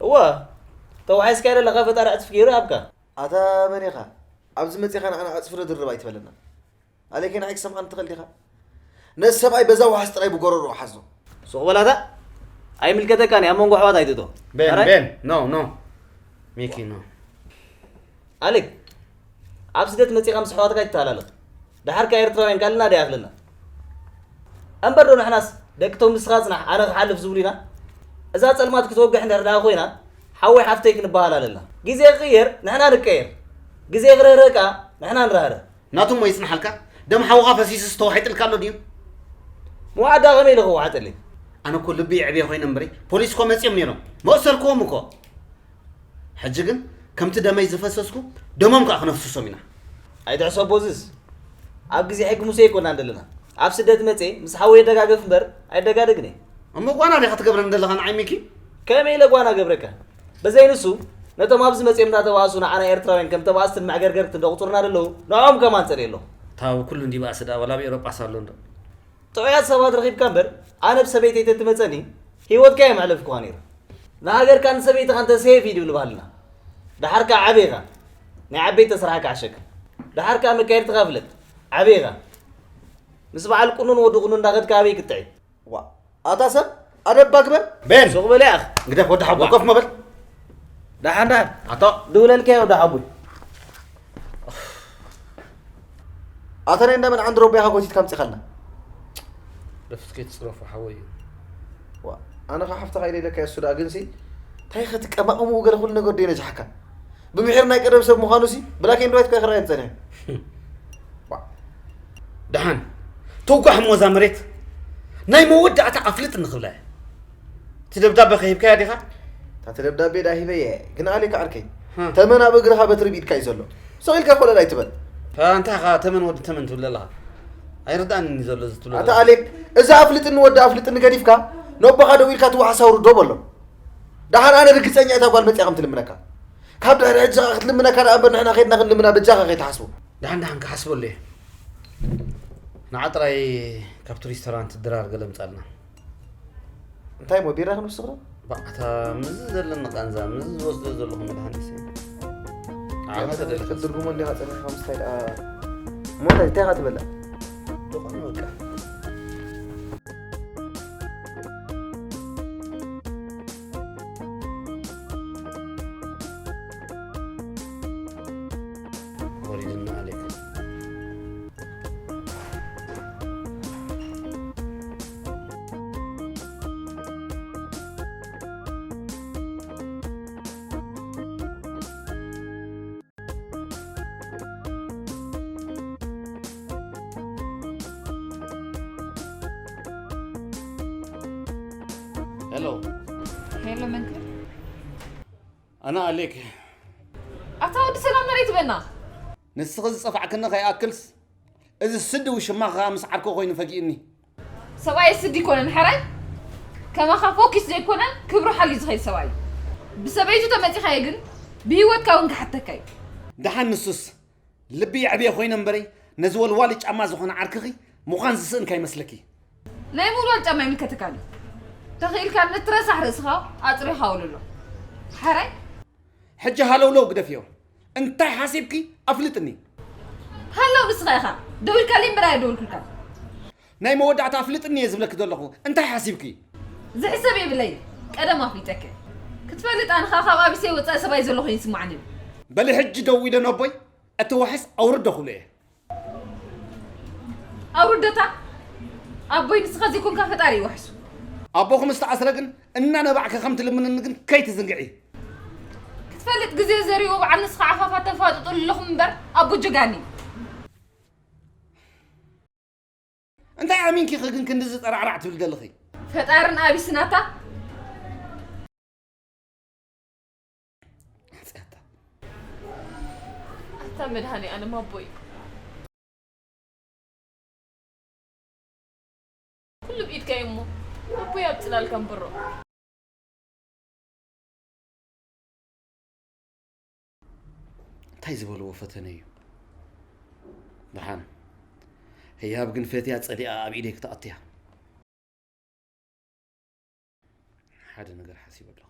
እወ፣ ተዋሒስካዮ ዘለኻ ፈጣሪ ዕጽፍ ገይሩ ይሃብካ። ኣታ መን ኢኻ? ኣብዚ መጺኻ ንዓና ዕጽፊ ዶ ድርብ ኣይትበለና። ኣሌኬ ንዓይ ክሰምዓኒ ትኽእል ዲኻ? ነዚ ሰብኣይ በዛ ዋሕስ ጥራይ ብጎረሮ ሓዞ። ሱቕ በላታ። ኣይምልከተካን እዩ፣ ኣብ መንጎ ኣሕዋት ኣይትእቶ። ቤን፣ ኣራይ? ቤን፣ ኖ፣ ኖ። ሚኪ፣ ኖ። ኣሌክ፣ ኣብ ስደት መጺኻ ምስ ኣሕዋትካ ኣይትተሃላለኽ። ደሓር ከኣ ኤርትራውያን ካልእና ዶ ይኣኽለና? እምበር ዶ ንሕናስ ደቂ ቶም ንስኻ ጽናሕ ኣነ ክሓልፍ ዝብሉ ኢና? እዛ ጸልማት ክትወግሕ እንድሕር ደኣ ኮይና፣ ሓወይ ሓፍተይ ክንበሃል ኣለና። ግዜ ክቕየር፣ ንሕና ንቀየር። ግዜ ክርህርህ ከኣ፣ ንሕና ንርህርህ። ናቱ እሞ ይጽንሓልካ? ደም ሓውኻ ፈሲሱስ ተዋሒጥልካ ኣሎ ድዩ? ምውሓዳ ከመይ ኢለ ክወሓጠለይ? ኣነ እኮ ልቢ የዕብየ ኮይነ እምበረይ፣ ፖሊስ እኮ መጺኦም ነይሮም። መእሰርክዎም እኮ። ሕጂ ግን ከምቲ ደመይ ዝፈሰስኩ፣ ደሞም ከኣ ክነፍስሶም ኢና። ኣይትሕሰቦ እዝስ። ኣብ ግዜ ሕጊ ሙሴ ኣይኮናን ዘለና። ኣብ ስደት መጼ ምስ ሓወይ የደጋገፍ እምበር ኣይደጋደግን እየ። እሞ ጓና ዲኻ ትገብረኒ ዘለኻ ንዓይ ሚኪ? ከመይ ኢለ ጓና ገብረካ? በዘይ ንሱ፣ ነቶም ኣብዚ መጺኦም እንዳተባእሱ ንዓና ኤርትራውያን ከም ተባእስትን መዕገርገርትን ደቑጹርና ደለዉ፣ ንዕኦም ከማን ጸልየ ኣለኹ። እታ ኣብ ኩሉ እንዲ ባእሲ ደኣ፣ ዋላ ኣብ ኤውሮጳስ ኣሎ እንዶ? ጥዑያት ሰባት ረኺብካ እምበር፣ ኣነ ብሰበይተይ ተትመጸኒ፣ ህይወትካ እየ መሕለፍኩኻ ነይረ። ንሃገርካን ንሰበይትኻን እንተ ሴፍ እዩ ድብል ባህልና። ደሓር ከኣ ዓቢ ኢኻ። ናይ ዓበይቲ ተስራሓካ ዓሸካ። ደሓር ከኣ መካየድትኻ ፍለጥ። ዓቢ ኢኻ። ምስ በዓል ቁኑን ወዲ ቁኑን እንዳኸድካ ኣበይ ክትጥዒ? ዋ፣ ኣታ ሰብ፣ ኣደብ ግበር። ቤን! ሱቕ በል ያኽ። ግደፍ ወዲ ሓቦይ፣ ዋ። ኮፍ ምበል። ደሓን፣ ደሓን። ኣቶ። ድውለልካ ወዲ ሓቦይ። ኣታ ናይ እንዳመን ዓንድሮ ኣቦይ ኢኻ ጎቲትካ ኣምጺኻልና? ደፍስ ከይትጽረፎ ሓወይ እዩ። ዋ፣ ኣነ ኸዓ ሓፍትኻ ኢለ ኢለካ እሱ ደኣ ግንሲ፣ እንታይ ኸትቀማቕምኡ ገለ ኩሉ ነገር ዶ ይነጅሓካ? ብምሒር ናይ ቀደም ሰብ ምዃኑሲ፣ ብላክ ኤንድ ዋይት እኮ ክረኣየን ጸኒሑ። ዋ። ደሓን፣ ተውጓሕ እሞ እዛ መሬት ናይ መወዳእታ ኣፍልጥኒ ክብላ እየ። እቲ ደብዳበ ከ ሂብካያ ዲኻ? እታ እቲ ደብዳቤ ደኣ ሂበያ እየ፣ ግን ኣሌክ ዓርከይ፣ ሃ። ተመን ኣብ እግርኻ በትሪ ብኢድካ እዩ ዘሎ። ስቕ ኢልካ ኮለል ኣይትበል። ኣንታ ኢኻ ተመን ወዲ ተመን ትብል ዘለኻ። ኣይርድኣንን እዩ ዘሎ እዚ ትብሎ ኣታ ዘለኻ። ኣሌክ፣ እዚ ኣፍልጥኒ ወዲ ኣፍልጥኒ ገዲፍካ፣ ነቦኻ ደዊልካ እቲ ዋሕስ ኣውርዶ በሎ። ደሓን ኣነ ርግጸኛ እታ ጓል መጺኣ ከም ትልምነካ። ካብ ድሕሪ ሕጂ ኸኣ ክትልምነካ ደኣ እምበር ንሕና ኸይድና ክንልምና በጃኻ ከይትሓስቦ። ደሓን ደሓን ክሓስበሉ እየ። ንዓ ጥራይ ካብቲ ሪስቶራንት ድራር ገለ ምጻልና። እንታይ እሞ ቢራ ክንውስኽ ዶ? ባዕታ ምስዚ ዘለኒ ቃንዛ፣ ምስዚ ዝወስዶ ዘለኹ መድሃኒት ሲ። ዓመተ ደለኻ ክትድርጉሞ እንዲኻ ጸኒሕካ ምስታይ ደኣ። እሞ እንታይ፣ እንታይ ኢኻ ትበልዕ? ዝኾነ በቃ። ወሪድና ኣሌክ። ሄሎ። ሄሎ፣ መን ትብል? ኣነ ኣሌክ። ኣታ ወዲ ሰላም መሬት በና። ንስኺ ዝጸፋዕክኒ ከይኣክልስ፣ እዚ ስዲ ውሽማ ከኣ ምስ ዓርኩ ኮይኑ ፈጊእኒ። ሰብኣይ ስዲ ይኮነን ሓራይ? ከማኻ ፎኪስ ዘይኮነ ክብሩ ሓልዩ ዝኸይድ ሰብኣይ። ብሰበይቱ ተመጺኻዮ ግን ብህይወትካ እውን ክሓተካ እዩ። ደሓን ንሱስ ልቢ የዕብየ ኮይነ እምበረይ ነዚ ወልዋሊ ጫማ ዝኾነ ዓርክኺ ምዃን ዝስእን ካይመስለኪ። ናይ ምውልዋል ጫማ ይምልከተካ ድዩ? ተኽኢልካ ነቲ ረሳሕ ርእስኻ ኣጽሪኻ ውልሎ። ሓራይ? ሕጂ ሃለውለው ግደፍዮ። እንታይ ሓሲብኪ ኣፍልጥኒ። ሃለው ንስኻ ኢኻ ደዊልካለይ እምበር ኣይደወልኩልካን። ናይ መወዳእታ ኣፍልጥኒ እየ ዝብለኪ ዘለኹ። እንታይ ሓሲብኪ? ዝሕሰብ የብለይ። ቀደም ኣፍሊጠኪ። ክትፈልጥ ኣነ ኸኣ ካብ ኣቢሰይ ወጻኢ ሰብኣይ ዘሎ ኮይኑ ይስምዓኒ። በሊ ሕጂ ደው ኢለ ነቦይ እቲ ዋሕስ ኣውርዶ ክብሎ እየ። ኣውርደታ ኣቦይ ንስኻ ዘይኮንካ ፈጣሪ ይዋሕሱ። ኣቦኹም ዝተኣስረ ግን እናነባዕኪ ከም ትልምንኒ ግን ከይትዝንግዒ። ክትፈልጥ ግዜ ዘሪኡ በዓል ንስኻ ዓፋፋት ተፋጥጡሉ ኣለኹም እምበር ኣቦ ጀጋኒ። እንታይ ኣሚንኪ ኢኺ ግን ክንድዚ ጠራዕራዕ ትብሊ ዘለኺ? ፈጣርን ኣቢስናታ። ኣጽያታ። ኣታ መድሃኔ ኣለም ኣቦይ። ኩሉ ብኢድካ እዩ እሞ ኣቦይ ኣብ ጽላልካ እንብሮ። እንታይ ዝበልዎ ፈተነ እዩ? ደሓን ህያብ ግን ፈትያ ጸሊኣ ኣብ ኢደይ ክትኣትያ። ሓደ ነገር ሓሲበ ኣለኹ።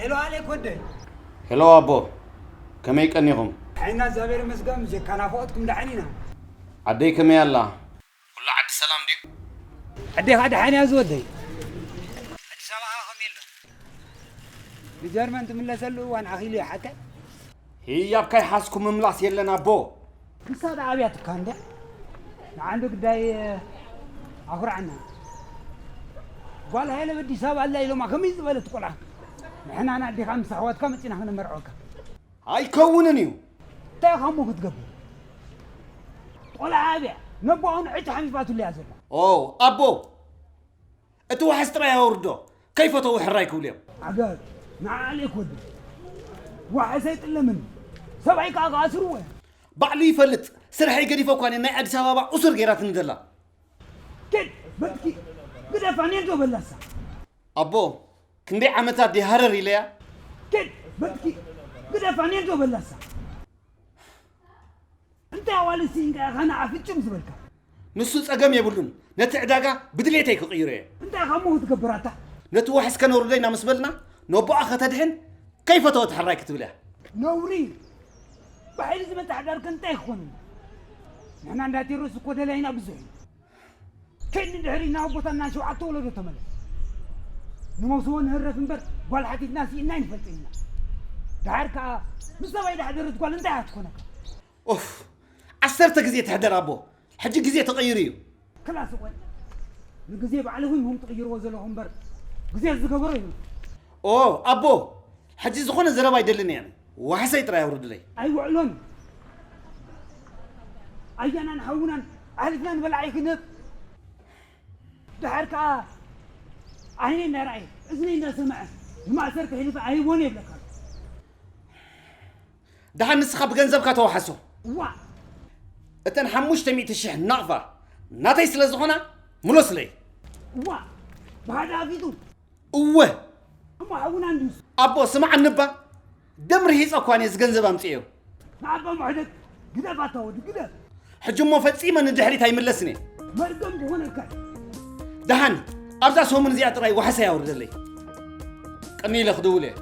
ሄሎ ኣሌክ ወደይ። ሄሎ ኣቦ፣ ከመይ ቀኒኹም? ዓይና እግዚኣብሔር ይመስገን፣ ብጀካ ናፍቖትኩም ደሓን ኢና። ዓደይ ከመይ ኣላ? ኩሉ ዓዲ ሰላም ድዩ? ዓዴኻ ደሓን እያ ዝወደይ። ኣዲስ ኣበባ ከመይ ኣሎ? ንጀርመን ትምለሰሉ እዋን ኣኺሉ ይሓተ። ህያብ ካይሓዝኩ ምምላስ የለን ኣቦ። ንሳ ደኣ ኣብያትካ እንድያ። ንዓንዱ ግዳይ ኣኹርዓና። ጓል ሃይለ በዲስ ኣበባ ኣላ ኢሎማ ከመይ ዝበለት ቆልዓ። ንሕና ንኣዴኻ ምስ ኣሕዋትካ መጺና ክነመርዐወካ። ኣይከውንን እዩ። እንታይ ኢኻ እሞ ክትገብር? ቆልዓ ኣብያ ነቦኣ ንዕጭ ሓሚፋትሉ እያ ዘላ። ኦ፣ ኣቦ፣ እቲ ዋሕስ ጥራይ ኣውርዶ፣ ከይፈተዉ ሕራይ ክብሉ እዮም። ዓገብ፣ ንዓ ኣሌክ ወዲ። ዋሕስ ኣይጥለምን። ሰብኣይ ከኣ ክኣስርዎ እዮም። ባዕሉ ይፈልጥ። ስርሐይ ገዲፈ እኳ እየ ናይ ኣዲስ ኣበባ እሱር ገይራትኒ ዘላ። ኬድ፣ በጥኪ፣ ግደፋ፣ ኔንዶ በላሳ። ኣቦ፣ ክንደይ ዓመታት ድየ ሃረር ኢለያ? ኬድ፣ በጥኪ፣ ግደፋ፣ ኔንዶ በላሳ። እንታይ ኣዋልድሲ ኢንካ ኢኻ ንዓ ፍጭም ዝበልካ? ንሱ ጸገም የብሉን። ነቲ ዕዳጋ ብድሌተይ ክቕይሮ እየ። እንታይ ኢኻ እሞ ክትገብር ኣታ? ነቲ ዋሕስ ከነውርዶ ኢና ምስ በልና፣ ነቦኣ ከተድሕን ከይፈተወት ሕራይ ክትብል እያ። ነውሪ እዩ። ብሓይሊ ዝመጽእ ሓዳር ከ እንታይ ክኾን እዩ? ንሕና እንዳ ቴድሮስ እኮ ደላይና ብዙሕ እዩ። ከይድ ንድሕሪ ናብ ኣቦታትና ሸውዓተ ወለዶ ተመለስ። ንመውስቦ ንህረፍ እምበር ጓል ሓቲትና ስኢና ኣይንፈልጥን ኢና። ደሓር ከኣ ምስ ሰብኣይ ዳሕደረት ጓል እንታይ እያ ትኾነካ? ኡፍ፣ ዓሰርተ ግዜ ትሕደር ኣቦ። ሕጂ ግዜ ተቐይሩ እዩ። ክላስ እወን ንግዜ ባዕልኹም ኢኹም ትቕይርዎ ዘለኹም እምበር ግዜ ዝገበሮ እዩ። ኦ፣ ኣቦ፣ ሕጂ ዝኾነ ዘረባ ኣይደልን እየ። ዋሕሰይ ጥራይ ኣውርድለይ። ኣይውዕሎን። ኣያናን ሓውናን ኣሕሊፍና ንበልዓ ይኽንብ። ደሓር ከኣ ዓይነይ እንዳረኣየ እዝነይ እንዳሰምዐ ንማእሰርቲ ኣሕሊፈ ኣይህቦን እየ ይብለካ ኣሎ። ደሓን ንስኻ ብገንዘብካ ተዋሓሶ። እዋ፣ እተን ሓሙሽተ ሚእቲ ሽሕ ናቕፋ ናተይ ስለ ዝኾና ምሎስለይ። እዋ ብሓደ ኣፊቱ እወ እሞ ሓውና እንድዩስ ኣቦ ስማዕ እንባ ደም ርሂፀ እኳ እየ ዝገንዘብ ኣምፅእዮ። ንኣባ ምሕደግ ግደፍ ኣታ ወዲ ግደፍ። ሕጂ እሞ ፈፂመ ንድሕሪት ኣይምለስን እየ። መርገም ዝኾነካ እዩ። ደሓን ኣብዛ ሰሙን እዚኣ ጥራይ ዋሕሰ ያውርደለይ። ቅኒ ኢለ ክድውል እየ።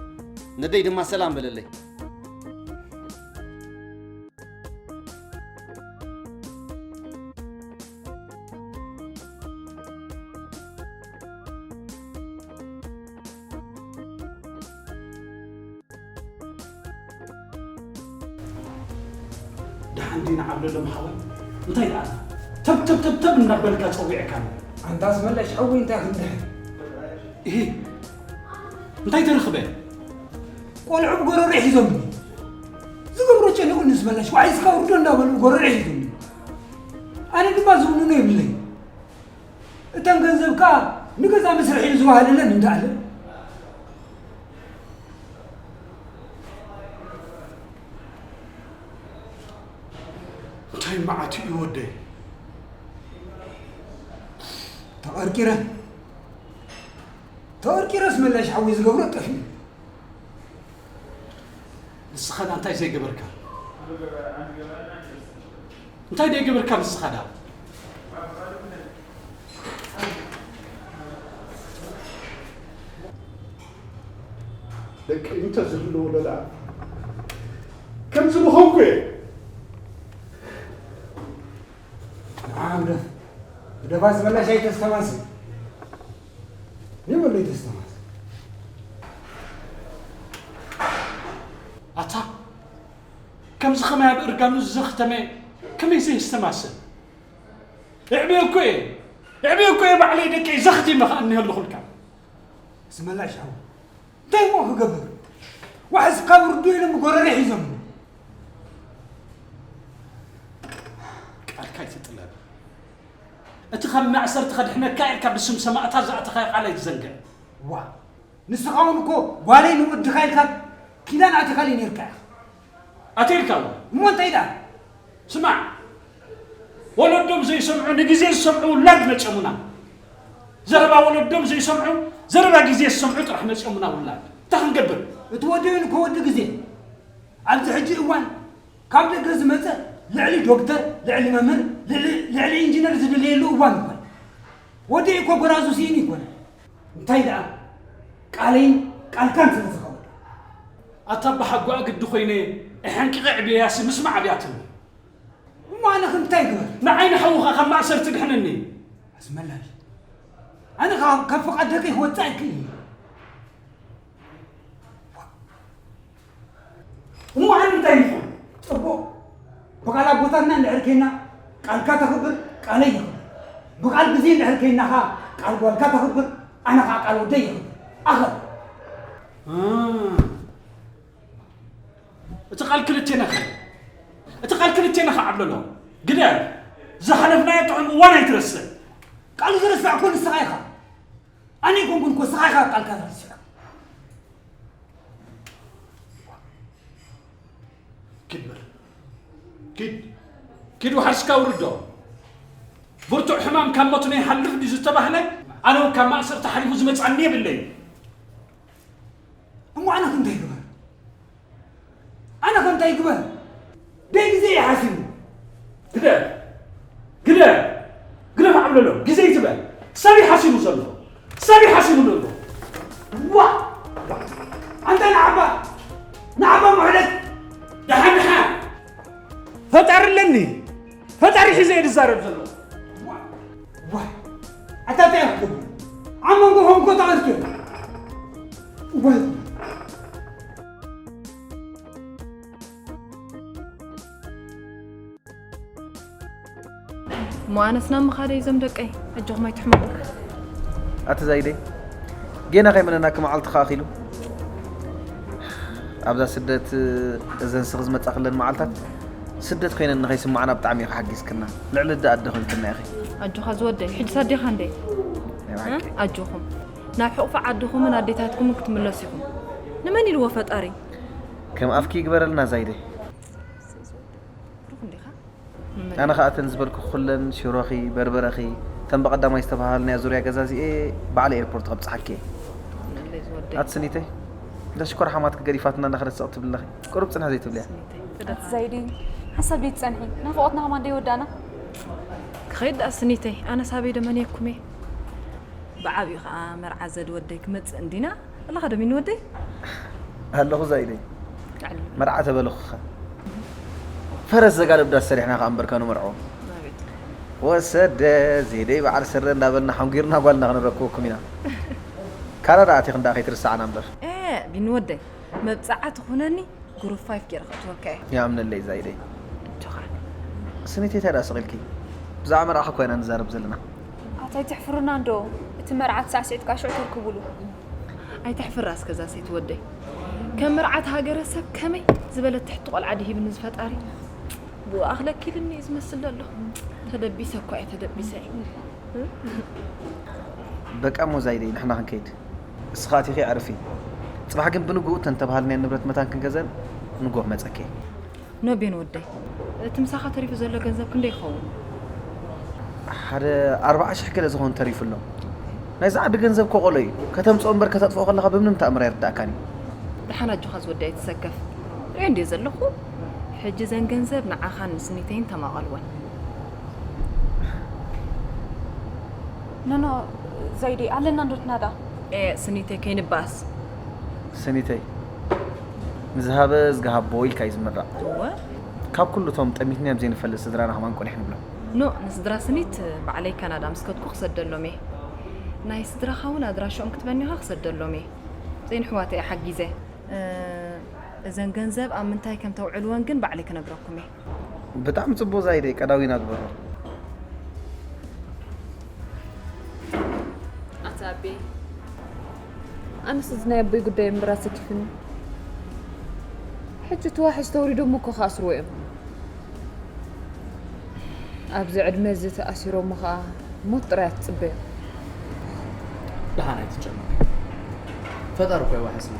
ነደይ ድማ ሰላም በለለይ። ደሓን ዲና ዓብለሎም ሓወይ እንታይ ደኣ ተብ ተብ ተብ ተብ እናበልካ ጸዊዕካኒ። ኣንታ ኣስመላሽ ሓወይ እንታይ ክንድሕር። እሂ እንታይ ተረኽበ? ቆልዑ ብጎረሮ ሒዞምኒ ዝገብሮ ጨኒቑኒ ኣስመላሽ ዋዒ እስካ ውርዶ እንዳበሉ ብጎረሮ ሒዞምኒ ኣነ ድማ ዝውንኖ የብለይ እተን ገንዘብ ከኣ ንገዛ መስርሒ እዩ ዝዋሃለለን እንዳኣለ እንታይ መዓት እዩ ወደይ ተቐርቂረ ተቐርቂረስ መላሽ ሓወይ ዝገብሮ ጠፊኡ ንስኻ እንታይ ዘይገበርካ እንታይ ዘይገበርካ ንስኻ ዳ ደቂ እንተዝህልዎ ለለኣ ከምዚ ምኾንኩ እየ ንዓምደ ብደባስ መላሽ ኣይተስተማስል ንበሎ ኣይተስተማስል ኣታ ከምዚ ከማይ ኣብ እርጋኑ ዘኽተመ ከመይ ዘየስተማስል እዕብየ እኮ እየ እዕብየ እኮ እየ ባዕለይ ደቀይ ዘኽቲመ ከኣ እኒሀ ኣለኹልካ ስመላሽ ሓው እንታይ እሞ ክገብር ዋሕስ ካብ ርዱ ኢሎም ብጎረረ ሒዞም ቃልካ ኣይትጥለብ እቲ ካብ ማእሰርቲ ከድሕነካ ኢልካ ብስም ሰማእታት ዝኣተኻዮ ቃል ኣይትዘንግዕ ዋ ንስኻ እውን እኮ ጓለይ ንወድኻ ኢልካ ኪዳን ኣቲኻለይ ነርካ ኢኻ ኣትየልካ እውን እሞ እንታይ ደኣ ስማዕ ወለዶም ዘይሰምዑ ንግዜ ዝሰምዑ ውላድ መፅኦምና ዘረባ ወለዶም ዘይሰምዑ ዘረባ ግዜ ዝሰምዑ ጥራሕ መፅኦምና ውላድ እንታይ ክንገብር እቲ ወዲ እውን እኮ ወዲ ግዜ ኣብዚ ሕጂ እዋን ካብ ደገ ዝመፀ ልዕሊ ዶክተር ልዕሊ መምህር ልዕሊ ኢንጂነር ዝድለየሉ እዋን እኮ ወዲ እኮ ጎራዙ ስኢኑ ይኮነ እንታይ ደኣ ቃለይን ቃልካን ስለ ዝኸውን ኣታ ኣባሓጓ ግዲ ኮይነ ኣሐንቂቐ ዕብየያሲ ምስማዕ ኣብያትኒ እሞ ኣነ ከ እንታይ ግበር ንዓይ ንሓውኻ ካብ ማእሰርቲ ድሕነኒ ኣስመላሽ ኣነ ካብ ፍቓድ ደቂ ክወፅእ ኣይክእል እሞ ኣነ እንታይ ይኹን ፅቡቕ ብቃል ኣቦታትና እንድሕር ኬና ቃልካ ተኽብር ቃለይ ይኽብር ብቃል ግዜ እንድሕር ኬና ኸ ቃል ጓልካ ተኽብር ኣነ ኸዓ ቃል ወደይ ይኽብር ኣኸ እቲ ቃል ክልቴና ኸ እቲ ቃል ክልቴና ኸ ዓብለሎ ግደር ዝሓለፍናዮ ጥዑም እዋን ኣይትረስዕ ቃሉ ዝረሳዕ እኮ ንስኻ ኢኻ ኣነ ይኮንኩን እኮ ስኻ ኢኻ ቃልካ ዝረሲዕካ ኪድ በል ኪድ ኪድ ወሓርስካ ውርዶ ብርቱዕ ሕማም ካብ ሞት ነይሓልፍ ድዩ ዝተባህለ ኣነ እውን ካብ ማእሰርቲ ሓሊፉ ዝመፅኣኒ የብለይ እሞ ኣነ ክንታይ ግበር ኣነ ከምታይ ግበር ደይ ግዜ ይሓሲቡ ግደፍ ግደፍ ግደፍ ዓብለሎ ግዜ ይትበል ሰብ ይሓሲቡ ዘሎ ሰብ ይሓሲቡ ዘሎ ዋ ኣንታ ንዓባ ንዓባ ምሕለት ደሓን ደሓን ፈጣሪ ኣለኒ ፈጣሪ ሒዘ እየ ዝዛረብ ዘሎ ዋይ ኣታታይ ኣክብር ኣብ መንጎ ሆንኮ ተቐርኪ ዋይ እሞ ኣነስ ናብ ምኻደይ እዞም ደቀይ ኣጆኹም ኣይትሕመቑ ኣቲ ዛይደይ ጌና ከይመነናኪ መዓልቲ ከኣኺሉ ኣብዛ ስደት እዘን ስኺ ዝመጻኽለን መዓልታት ስደት ኮይነን ንኸይስምዓና ብጣዕሚ ኢኺ ሓጊዝክና ልዕሊ ኣደ ኣደ ኮይንክና ኢኺ ኣጆኻ ዝወደይ ሕጂ ሳዴኻ እንዴ ኣጆኹም ናብ ሕቑፊ ዓድኹምን ኣዴታትኩምን ክትምለሱ ኢኹም ንመን ኢልዎ ፈጣሪ ከም ኣፍኪ ይግበረልና ዛይደይ ብሩኽ እንዲኻ ኣነ ኸኣ እተን ዝበልኩ ኩለን ሽሮኺ፣ በርበረኺ፣ እተን ብቐዳማይ ዝተባሃልናዮ ዙርያ ገዛዚኤ ባዕለ ኤርፖርት ከብጽሓኪ እየ። ኣቲ ስኒተይ፣ እንዳ ሽኮር ሓማትኪ ገዲፋትና እንዳኸደት ስቕ ትብል ኣለኺ። ቁሩብ ጽንሕ ዘይትብልያ? ኣቲ ዛይዲ፣ ሓሳብ ደይትጸንሒ? ናፍቖትና ከማን ደይወዳእና? ክኸይድ ደኣ ስኒተይ፣ ኣነስ ኣበይ ደመንየኩም እየ? ብዓቢኡ ኸኣ መርዓ ዘድ ወደይ ክመጽእ እንዲና። ኣለኻ ዶ ሚን ወደይ? ኣለኹ ዛይደይ። ቃል። መርዓ ተበለኹኻ። ፈረስ ዘጋልብ ዳስ ሰሪሕና ከኣ እምበር ከነመርዖ። ኣቤት። ወሰደ ዜደይ በዓል ስረ እንዳበልና ሓንጒርና ጓልና ክንረክበኩም ኢና። ካናዳ ኣቲኽን ደኣ ከይትርስዓና እምበር። ኤ፣ ቢን ወደይ፣ መብጽዓ ትኹነኒ ግሩፕ ፋይፍ ገይረ ከእትወካ እየ። ይኣምነለይ ዛይደይ። እጆኻ። ስኒተይ እንታይ ደኣ ስቕ ኢልኪ? ብዛዕባ መርዓኺ እኮ ኢና ንዛረብ ዘለና። ኣታ ኣይተሕፍሩና እንዶ፣ እቲ መርዓ ተሳዕሲዕትካ ሽዑ ተርክቡሉ። ኣይተሕፍራ እስከ እዛ ሰይቲ ወደይ። ከም መርዓት ሃገረ ሰብ ከመይ ዝበለት ትሕቲ ቆልዓ ድሂብኒ ዝፈጣሪ። ብኡ ኣኽለኪ ኢልኒ እዩ ዝመስል ዘሎ። ተደቢሰ እኳ እየ፣ ተደቢሰ እየ። በቃ እሞ ዛይደይ፣ ንሕና ክንከይድ። እስኻ ኣቲኺ ኣዕርፊ። ጽባሕ ግን ብንግኡ እተን ተባህልናየን ንብረት መታን ክንገዘን ንግሆ ክመጸኪ እየ። ኖ ቤን ወደይ፣ እቲ ምሳኻ ተሪፉ ዘሎ ገንዘብ ክንደይ ይኸውን? ሓደ ኣርብዓ ሽሕ ገለ ዝኸውን ተሪፉ ኣሎ። ናይዚ ዓዲ ገንዘብ ኮቐሎ እዩ። ከተምጽኦ እምበር ከተጥፍኦ ከለኻ ብምንም ተኣምር ኣይርድኣካን እዩ። ደሓን ኣጆኻ ዝወደይ ኣይትሰከፍ። ሪኦ እንድየ ዘለኹ። ሕጂ ዘን ገንዘብ ንዓኻን ንስኒተይን ተማቐልወን። ኖ፣ ኖ፣ ዛይዲ፣ ኣለና እንዶ ንሕና ደኣ። ኤ፣ ስኒተይ ከይንባኣስ። ስኒተይ፣ ንዝሃበ ዝገሃቦ ኢልካ እዩ ዝምራቕ። እወ። ካብ ኩሉ እቶም ጠሚትናዮም ዘይንፈልጥ ስድራና ከማን ቆሊሕ ንብሎም። ኖ፣ ንስድራ ስኒት ባዕለይ ካናዳ ምስ ከድኩ ክሰደሎም እየ። ናይ ስድራኻ እውን ኣድራሽኦም ክትበኒ ኢኻ ክሰደሎም እየ። ዘይንሕዋተይ ሓጊዘ። እ፣ እዘን ገንዘብ ኣብ ምንታይ ከም ተውዕልወን ግን ባዕለይ ክነግረኩም እየ። ብጣዕሚ ጽቡቕ ዛይደይ፣ ቀዳዊና ግበሮ። ኣታ ኣቤ፣ ኣነስ እዚ ናይ ኣቦይ ጉዳይ እምበር ኣሰኪፉኒ። ሕጂ እቲ ዋሕስ ተውሪዶሞ እኮ ክኣስርዎ እዮም። ኣብዚ ዕድመ እዚ ተኣሲሮሞ ኸኣ ሞት ጥራይ እያ ትጽበዮ። ደሓን ኣይትጨነቕ። ፈጣሪ እኮ ይዋሕስና።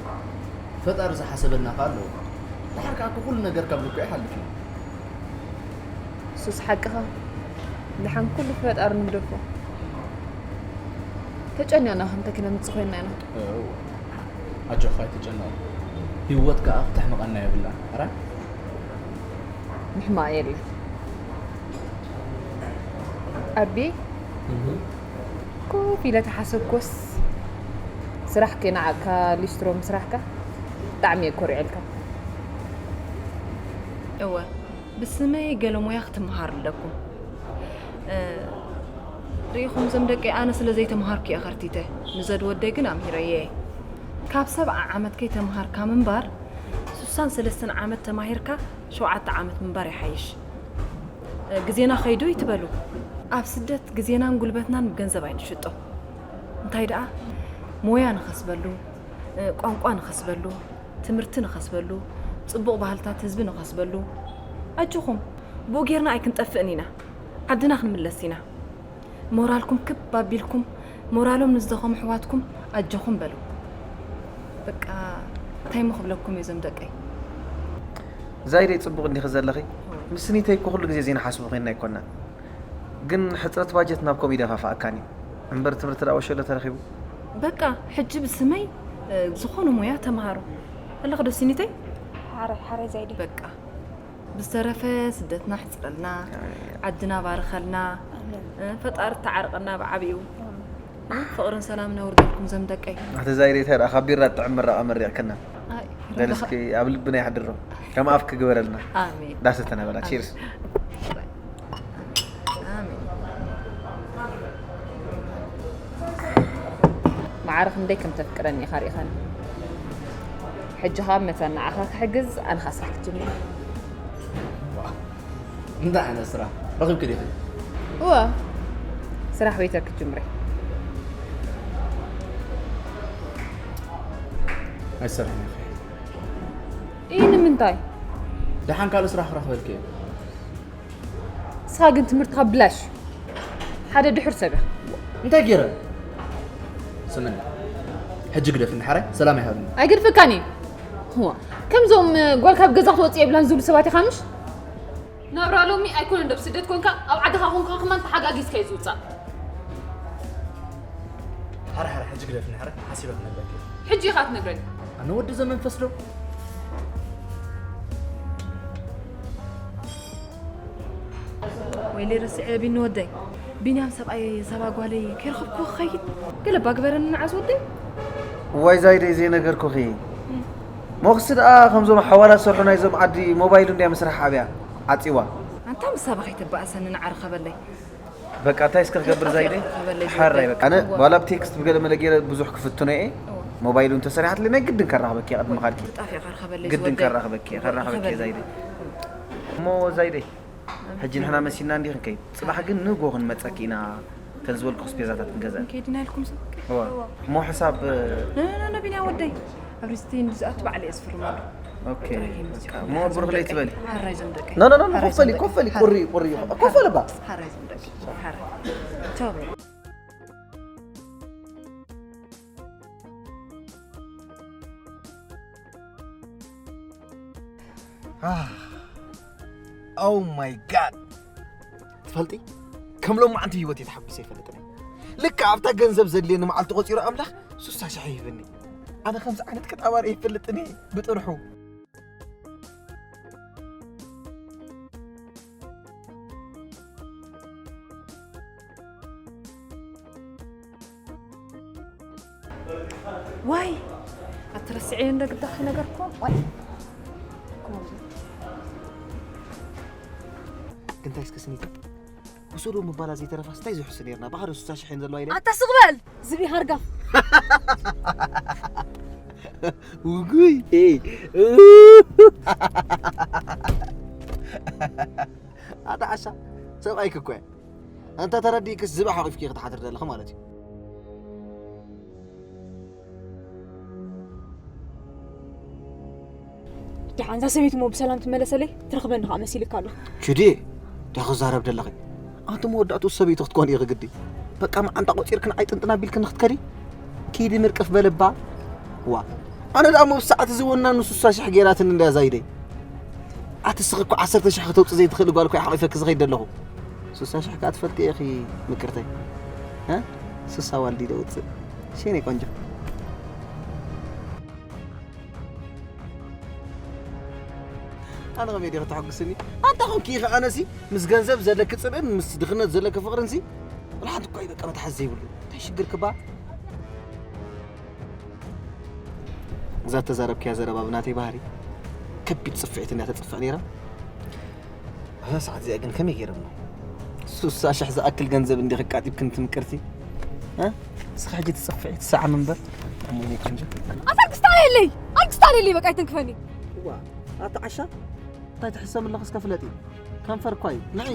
ፈጣሪ ዝሓሰበልና ኸኣ ኣለዎ። ደሓር ከኣ እኮ ኩሉ ነገር ካብ ልክዑ ይሓልፍ እዩ። እሱስ ሓቅኻ። ደሓን ኩሉ ፈጣሪ ንግደፎ። ተጨኒቕና ከ እንታይ ክነምጽእ ኮይንና ኢና? እወ። ኣጆኻ ኣይትጨነቕ። ህይወት ከኣ ክተሕምቐና የብላን። ኣረ? ምሕማቕ የለን። ኣቢ፣ እህ። ኮፍ ኢለ ተሓሰብኮስ፣ ስራሕ ከይነዓቕካ ሊስትሮ ምስራሕካ ብጣዕሚ እየ ኮሪዐልካ። እወ፣ ብስመይ ገለ ሞያ ክትምሃሩ ኣለኩም። እ፣ ርኢኹም እዞም ደቀይ፣ ኣነ ስለ ዘይተምሃርኩ እየ ከርቲተ። ንዘድ ወደይ ግን ኣምሂረዮ እየ። ካብ ሰብዓ ዓመት ከይተምሃርካ ምንባር፣ ሱሳን ሰለስተን ዓመት ተማሂርካ ሸውዓተ ዓመት ምንባር ይሓይሽ። እ፣ ግዜና ከይዱ ይትበሉ። ኣብ ስደት ግዜናን ጉልበትናን ብገንዘብ ኣይንሽጦ። እንታይ ደኣ ሞያ ንኸስበሉ፣ እ፣ ቋንቋ ንኸስበሉ፣ ትምህርቲ ንኸስበሉ፣ ጽቡቕ ባህልታት ህዝቢ ንኸስበሉ። ኣጆኹም፣ ብኡ ጌርና ኣይክንጠፍእን ኢና። ዓድና ክንምለስ ኢና። ሞራልኩም ክብ ኣቢልኩም፣ ሞራሎም ንዝደኸሙ ኣሕዋትኩም ኣጆኹም በሉ። በቃ፣ እንታይ እሞ ክብለኩም እየ እዞም ደቀይ? ዛይደይ፣ ጽቡቕ እንዲኺ ዘለኺ? እወ። ምስ ስኒተይ እኮ ኩሉ ግዜ ዘይንሓስቦ ኮይንና ኣይኮናን። ግን ሕጽረት ባጀት ናብ ከምኡ ይደፋፍኣካን እዩ። እምበር ትምህርቲ ደኣ ወሸሎ ተረኺቡ። በቃ፣ ሕጂ ብስመይ፣ እ፣ ዝኾነ ሞያ ተምሃሩ። ኣለኺ ዶ ስኒተይ? ሓራይ፣ ሓራይ ዛይዲ። በቃ። ብዝተረፈ ስደትና ሕጽረልና፣ ኣሜን። ዓድና ባርኸልና፣ ኣሜን። እ፣ ፈጣሪ ተዓርቀና ብዓቢኡ። ኣሜን። እ፣ ፍቕርን ሰላምን ኣውርደልኩም ዘም ደቀይ። ኣቲ ዛይደይ፣ እንታይ ደኣ ካብ ቢራ ጥዕም ምረቓ መሪቕክና። ኣይ፣ በል እስኪ ኣብ ልብና ይሕድሮ። ከም ኣፍኪ ግበረልና። ኣሜን። ዳሰ ተነበላ። ኣሜን። ቺርስ። ኣሜን። ማዕረ ክንደይ ከም ተፍቅረኒ ኢኻ ርኢኻኒ። ሕጂ ኸኣ መታን ንዓኻ ክሕግዝ፣ ኣነ ኸኣ ስራሕ ክትጅምር። ዋ፣ እንታይ ዓይነት ስራሕ ረኺብኪ ዲኺ? እወ፣ ስራሕ ዌይተር ክትጅምሪ። ኣይሰርሕን ኢኺ። ኢይ፣ ንምንታይ? ደሓን ካልእ ስራሕ ክረኽበልኪ እየ። ንስኻ ግን ትምህርትኻ ብላሽ። ሓደ ድሑር ሰብ ኢኻ። እንታይ ገይረ? ስምኒ፣ ሕጂ ግደፍኒ ሓራይ፣ ሰላም ኣይሃብኒ። ኣይገድፈካን እየ። እዋ፣ ከምዞም ጓል ካብ ገዛ ክትወጽእ የብላን ዝብሉ ሰባት ኢኻ ምሽ? ናብራ ሎሚ ኣይኮነን ዶ ብስደት ኮንካ፣ ኣብ ዓድኻ ኮንካ ከማን ተሓጋጊዝካ እዩ ዝውጻእ። ሓረ ሓረ፣ ሕጂ ግደፍኒ ሓረ፣ ሓሲበ ክነግረኪ። ሕጂ ኢኻ ትነግረኒ። ኣነ ወዲ ዘመንፈስ ዶ? ወይለይ ረሲዐ ቢኒ ወደይ። ቢንያም ሰብኣይ ሳባ ጓለይ ከይረኸብኩ ክኸይድ። ገለ እባ ግበረኒ ንዓዝ ወደይ። ዋይ ዛይደይ ዘይነገርኩኺ። ሞኽሲ ደኣ ከምዞም ሓዋላ ዝሰርሑ ናይዞም ዓዲ ሞባይሉ እንድያ ምስራሕ ኣብያ ዓጺዋ። ኣንታ ምስ ሳባ ከይተባእሰኒ ንዓ ርኸበለይ። በቃ እንታይ እስከ ክገብር ዛይደይ? ሓራይ በቃ። ኣነ ዋላ ብ ቴክስት ብገለ መለ ገይረ ብዙሕ ክፍትኖ እየ። ሞባይሉ እንተሰሪሓትለይ ናይ ግድን ከራኽበኪ እየ ቅድሚ ካልኪ። ግድን ከራኽበኪ እየ፣ ከራኽበኪ እየ ዛይደይ። እሞ ዛይደይ፣ ሕጂ ንሕና መሲልና እንዲ ክንከይድ። ጽባሕ ግን ንጎ ክንመጸኪ ኢና። እተን ዝበልኩ ስፔዛታት ክንገዝእ። ከይድና ኢልኩም ሰብ? እሞ ሕሳብ ኖ፣ ኖ፣ ኖ፣ ቢንያም ወደይ። ኣብ ሪስቲ ንዝኣቱ ባዕለ እየ ዝፍርመሉ። ኦኬ። እሞ ብሩኽ ለይቲ በሊ። ሓራይ ዞም ደቀይ። ኖ፣ ኖ፣ ኖ፣ ኖ፣ ሓራይ ኮፍ በሊ፣ ዞም ኮፍ በሊ፣ ደቀይ። ቁሪ፣ ቁሪ። ሓራይ ኮፍ በል እባ። ሓራይ ዞም ደቀይ። ሓራይ። ቻው በል። Oh my God! ትፈልጢ፣ ከም ሎማዓንቲ ህይወት ተሓጒሰ ኣይፈልጥን እየ። ልክዕ ኣብታ ገንዘብ ዘድልየኒ መዓልቲ ቆጺሩ ኣምላኽ ሱሳ ሽሕ ይህብኒ። ኣነ ከምዚ ዓይነት ቀጣባሪ ኣይፈልጥን እየ ብጥርሑ። ዋይ፣ ኣትረስዕዮ እንደ ግዳኺ ነገርኩም። ዋይ። ግን እንታይ እስከ ስኒት ውሰዶ ምባላ ዘይተረፋስ እንታይ ዝሕሱ ነርና? ብሓደ ሱሳ ሽሕ እየን ዘለዋ ኢለ። ኣታ ስቕ በል! ዝብኢ ሃርጋፍ። ውጉይ። ኣታ ዓሻ፣ ሰብኣይኪ እኮ እየ። እንተ ተረዲእክስ ዝብኢ ሓቂፍኪ ክትሓድሪ ዘለኺ ማለት እዩ። ደሓን እዛ ሰበይቲ እሞ ብሰላም ትመለሰለይ ትረኽበኒ ከዓ መሲልካ ኣሎ። ችዲ፣ እንታይ ክዛረብ ደለኺ? ኣንቲ መወዳእትኡ ሰበይቲ ክትኮኒ ኢኺ ግዲ። በቃ መዓንጣ ቆጺርክን ዓይጥንጥን ኣቢልክን ክትከዲ? ኪዲ ምርቅፍ በለባ። ዋ፣ ኣነ ደኣ እሞ ብሰዓት እዚ ወናኑ ሱሳ ሽሕ ገይራትኒ እንድያ ዛይደይ። ኣቲ እስኺ እኮ ዓሰርተ ሽሕ ክተውጽእ ዘይትኽእሊ ጓል እኮ እየ ሓቒፈኪ ዝኸይድ ዘለኹ። ሱሳ ሽሕ ከኣ ትፈልጢ ኢኺ ምቅርተይ። እ? ሱሳ ዋልዲ ዶ ውጽእ? ሸኔ ቆንጆ። ኣነ ከመይ ዲኺ ተሐጉስኒ? ኣንታ ኾንኪ ኢኺ ኣነሲ ምስ ገንዘብ ዘለኪ ጽልእን ምስ ድኽነት ዘለኪ ፍቕርንሲ ወላ ሓንቲ እኳ እዩ በቃ መትሓዚ ዘይብሉ። እንታይ ሽግርኪ እባ? እዛ እተዛረብክያ ዘረባ ብናተይ ባህሪ ከቢድ ጽፍዒት እንድያ ተጽፍዕ ነይራ። እዛ ሰዓት እዚኣ ግን ከመይ ገይረ እሞ? ሱሳ ሽሕ ዝኣክል ገንዘብ እንዲኺ ኣቃጢብክን ትምቅርቲ? እ? ንስኺ ሕጂ ትጽፍዒ ትሰዓሚ እምበር። እሞ የኔ ቆንጆ። ኣታ ኣልግስታ ኣለለይ፣ ኣልግስታ ኣለለይ፣ በቃ ኣይተንክፈኒ። እዋ፣ ኣታ ዓሻ፣ እንታይ ትሕሰሚ ኣለኺ እስከ ፍለጢ። ከንፈር እኳ እዩ። ንዒ፣